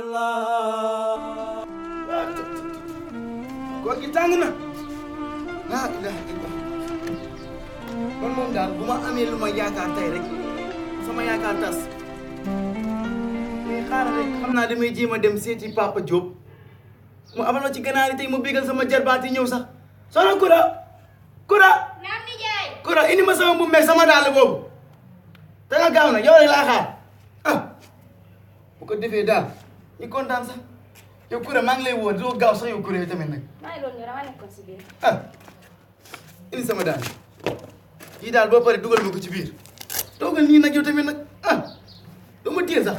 Allah. Góor gi tàng na. laa ilaaha illallah. man moom daal bu ma amee lu ma yaakaar tey rek sama yaakaar tas. mais xaaral rek xam naa damay jéem a dem seeti Papa Diop mu abal ma ci ganaar yi tey mu bégal sama jarbaat yi ñëw sax. soxna Koura. Koura. naam nijaay. Koura indi ma sama mbubb meeg sama dàll boobu. te nga gaaw na yow rek laa xaar ah bu ko defee daal ñu kontaan sax yow Koura maa ngi lay woo doo gaaw sax yow Koura yow tamit nag. maa ngi doon ñëw dama nekkoon si biir. ah indi sama daal yii daal boo paree dugal ma ko ci biir toogal nii nag yow tamit nag ah doo ma téye sax.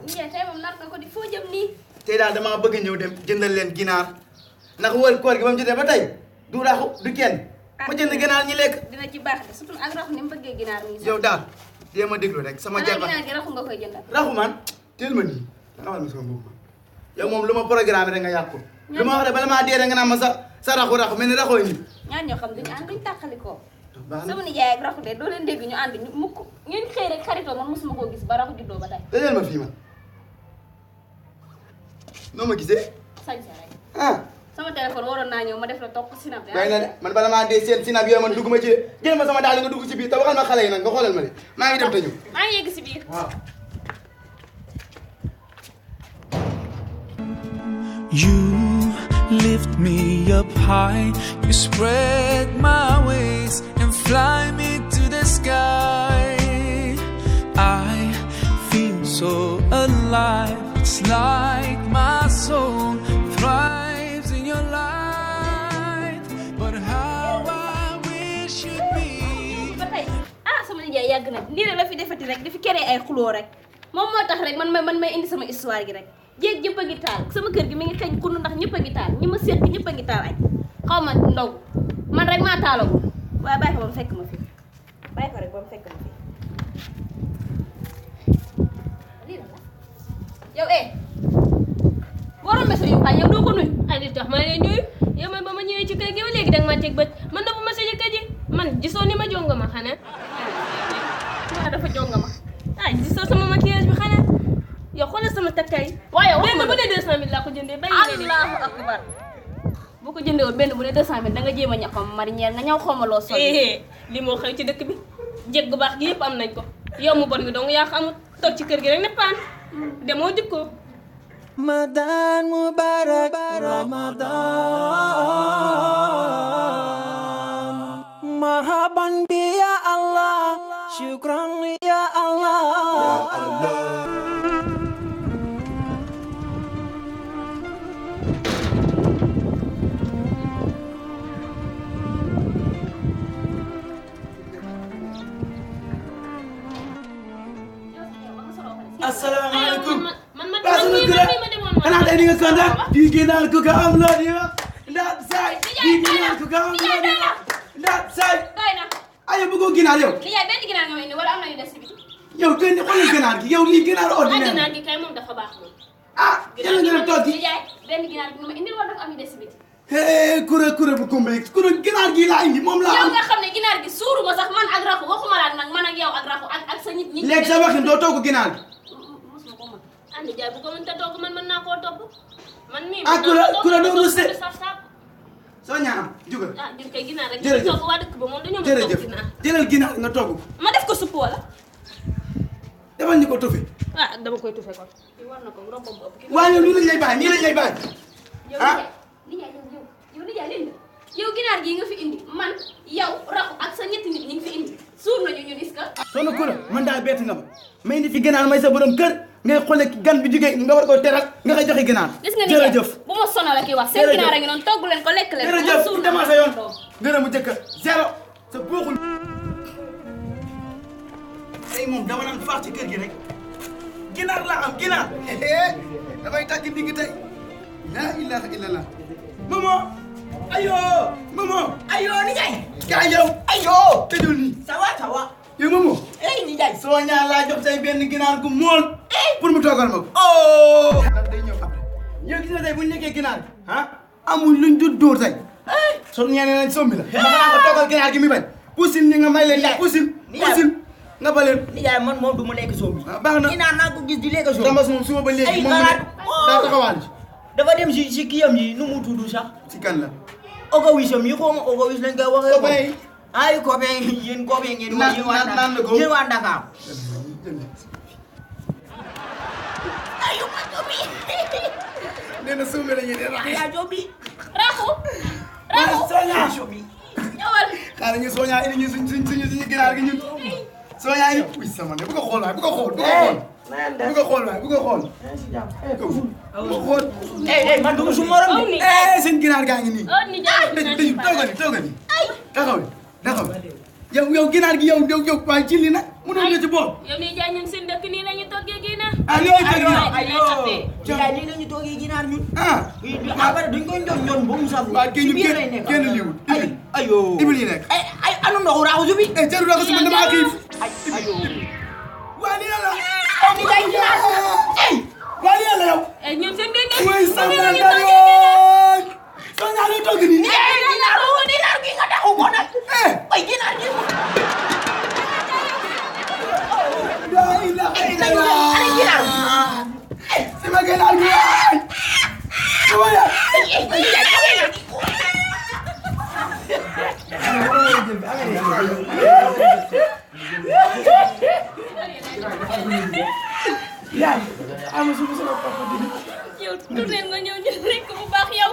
nijaay tey moom nar na ko di foo jëm nii. tey daal damaa bëgg a ñëw dem jëndal leen ginaar ndax wër koor gi ba mu jotee ba tey du raxu du kenn ma jënd ginaar ñi lekk. dina ci baax de surtout ak raxu ni mu bëggee ginaar nii sax. yow daal dee ma déglu rek sama jarba ginaar gi raxu nga koy jëndal. raxu man teel ma nii xamal ma sama bopp yow moom lu ma programme rek nga yàq ko lu ma wax rek bala maa dee rek nga naan ma sa raxu mel ni raxoo nii. ñaar ñoo xam duñu ànd duñu tàqalikoo. sama nijaay ak raxu de doo leen dégg ñu ànd ñu mukk ngeen xëy rek xaritoo man mosuma koo gis ba raxu juddoo ba tey. dajal ma fii man noo ma gisee. sañ sa rek. ah. sama téléphone waroon naa ñëw ma def la toog sinap. bay na de man bala maa dee seen sinap yooyu man dugg ma ci jël ma sama daal nga dugg ci biir te waxal ma xale yi nag nga xoolal ma de maa ngi dem te ñëw. maa ngi yegg si biir. waaw. You lift me up high, you spread my wings and fly me to the sky. I feel so alive, it's like my soul thrives in your light. But how I wish you'd be. ba tey ah sama nijaay yàgg na lii rek la fi defati rek dafi kere ay xuloo rek moom moo tax rek man may indi sama histoire gi rek jéeg ñëpp a ngi taal sama kër gi mi ngi xeeñ kunu ndax ñëpp a ngi taal ñi ma seet ñëpp a ngi taal añ xaw ma ndaw man rek maa taalagul waaye bàyyi ko ba mu fekk ma fi bàyyi ko rek ba mu fekk ma fi lii la yow waroon na sa yuuxaay yow doo ko nuyu ay li tax ma lay nuyu yow man ba ma ñëwee ci kër gi ba léegi danga ma teg bët man dafa ma sa jëkkër ji man gisoo ni ma jonga ma xanaa waaw dafa jonga ma ay gisoo sama maquillage bi xanaa yow xoolal sama takkaay waaye wax benn ma bu dee 200 000 laa ko jëndee bàyyi allahu akbar boo ko jëndee woon benn bu dee 200 000 da nga jéem a ñaxam marinière nga ñaw xawma loo sol li moo xew ci dëkk bi jég gu baax gi yëpp am nañ ko yow mu bon gi dong yaa xamul toog ci kër gi rek ne paan demoo jukkoo Ramadan Mubarak Ramadan Marhaban bi ya Allah Syukran ya Allah asalaamaaleykum. man xanaa tey di nga kontaan. di ginaar ku ko am loo di wax. ndaat saay. di ginaar ku ko am loo di wax. ndaat saay. doy na aywa bëggoo ginaar yow. nijaay benn ginaar nga may indi wala am na yu des si biti yow tey xoolal ginaar gi yow lii ginaar ordinaire. ginaar gi kay moom dafa baax moom ah yàlla nga dem toog gi. nijaay benn ginaar bi nga ma indil wala dafa am yu des si biti kure bu kumbe kure ginaar gi laa indi moom laa yow am. nga xam ne ginaar gi suuru ma sax man ak raxu waxuma laa nag man ak yow ak raxu ak sa nit ñi léegi sa waxin doo togg ginaar gi. mosuma ko mën andi jaay bu ko mënta togg man mën naa koo togg man mii ah kure doo rusé. saf saf soo ñaanam jugal. ah jël kay ginaar rek jërëjëf togg waa dëkk ba moom dañoo mën jërëjëf togg ginaar jëlal ginaar nga togg ko. ma def ko supp wala defal ñu ko tufi. ah dama koy tufe kon war na ko rombam bu ëpp waaye yow nii lañ lay bàyyi nii lañ lay bàyyi. ah yow nijaay leen yow ginaar gii nga fi indi man yow raxu ak sa ñetti nit ñi ngi fi indi suur nañu ñun est-ce que soo na kura man daal bett nga ma may indi fi ginaar may sa borom kër ngay xoole gan bi jógee nga war koo teral nga koy joxe ginaar. gis nga nijaay jërëjëf bu ma sonal ak wax seen ginaar a ngi noonu togg leen ko lekk leen jërëjëf ku demal sa yoon gërëmu jëkkër zéro sa booxul. tey moom dama naan faax ci kër gi rek ginaar laa am ginaar damay tàgg ndigg tey la ilaha illallah maman ayo maman ayo nijaay kaa yow ayo tëjul nii sawa yow maman nijaay soo ñaan laa jox tey benn ginaar gu mool pour mu toogal ma ko oh nag day ñëw après yow gis nga tey bu ñu nekkee ginaar gi ah amuñ luñ dul dóor tey soo ñaanee nañ sombi la ma nga toogal ginaar gi mi bañ pusil ñi nga may leen pusil nga ba leen. nijaay man moom du ma lekk soow bi. baax na ginaar naa ko gis di lekk soow. Rambas moom suba ba léegi moom daa taxawaal. dafa dem si kiyam yi nu mu tudd sax. si kan la. ogowisam yi xaw ma ogowis lañ koy waxee. copain yi. ay copain yéen copain ngeen wax. naan la ko yéen waa Dakar. ayo ma jobi. nee na suumee la ñuy dee rax. yaa jobi. Raxu. Raxu. Soña. ñëwal. xaaral ñu Soña indi ñu suñu ginaar gi ñun. Soña yi. uy sama ne bu ko xool waay bu ko xool. bu ko xool waay bu ko xool. bu ko xool. man du su morom Oh, ni seen ginaar gaa ngi nii. oh ni jaay. toogal ni. taxaw. yow ginaar gi yow waaye ci li nag mënoo nga ci bool. yow ni jaay ñun seen dëkk nii la ñu toggee ginaar. nijaay nii la ñu toogee ginaar ñun. ah. après duñ koy njoon ba mu saf. waaw kii ñun kenn liiwul. ayo ibil yi nekk. ay anu ndoxu raxu bi. jarul raxu si man damaa xiif. ayo waa lii la. nijaay ginaar. waa lii la yow. ñun seen dëkk way sama ndeyooñ. Soña lay togg nii. ginaar gi nga taxu ko nag. ay ginaar gi. la ilaha illallah. ay ginaar. sama ginaar gi waay. sama ya. yaay ama suñu sama papa di yow tourné nga ñëw ñu rek bu baax yow.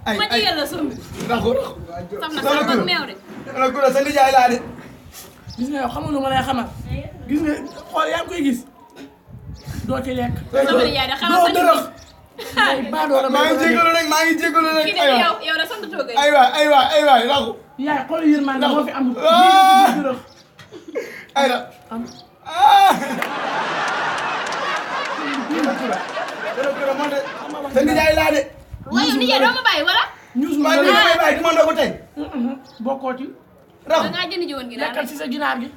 ma jigéen la sumb. raxu. saf na saf ak meew de. ala gura sa nijaay laa de. gis nga yow xamul lu ma lay xamal gis nga xool yaa ngi koy gis doo ci lekk sama nijaay de xamal doo sa dërëx. ay baadoo la maa ngi jégalu rek kii de yow da sant toogay. aywa raxu. yaay xool yërmande moo fi amul aywa. sa nijaay laa de. waaye yow nijaay doo ma bàyyi wala. ñuus mu waaye bëri damay bàyyi du ma ndogu tey. bokkoo ci da raxu. ngaa jënd ji woon ginaar lekkal ci sa ginaar gi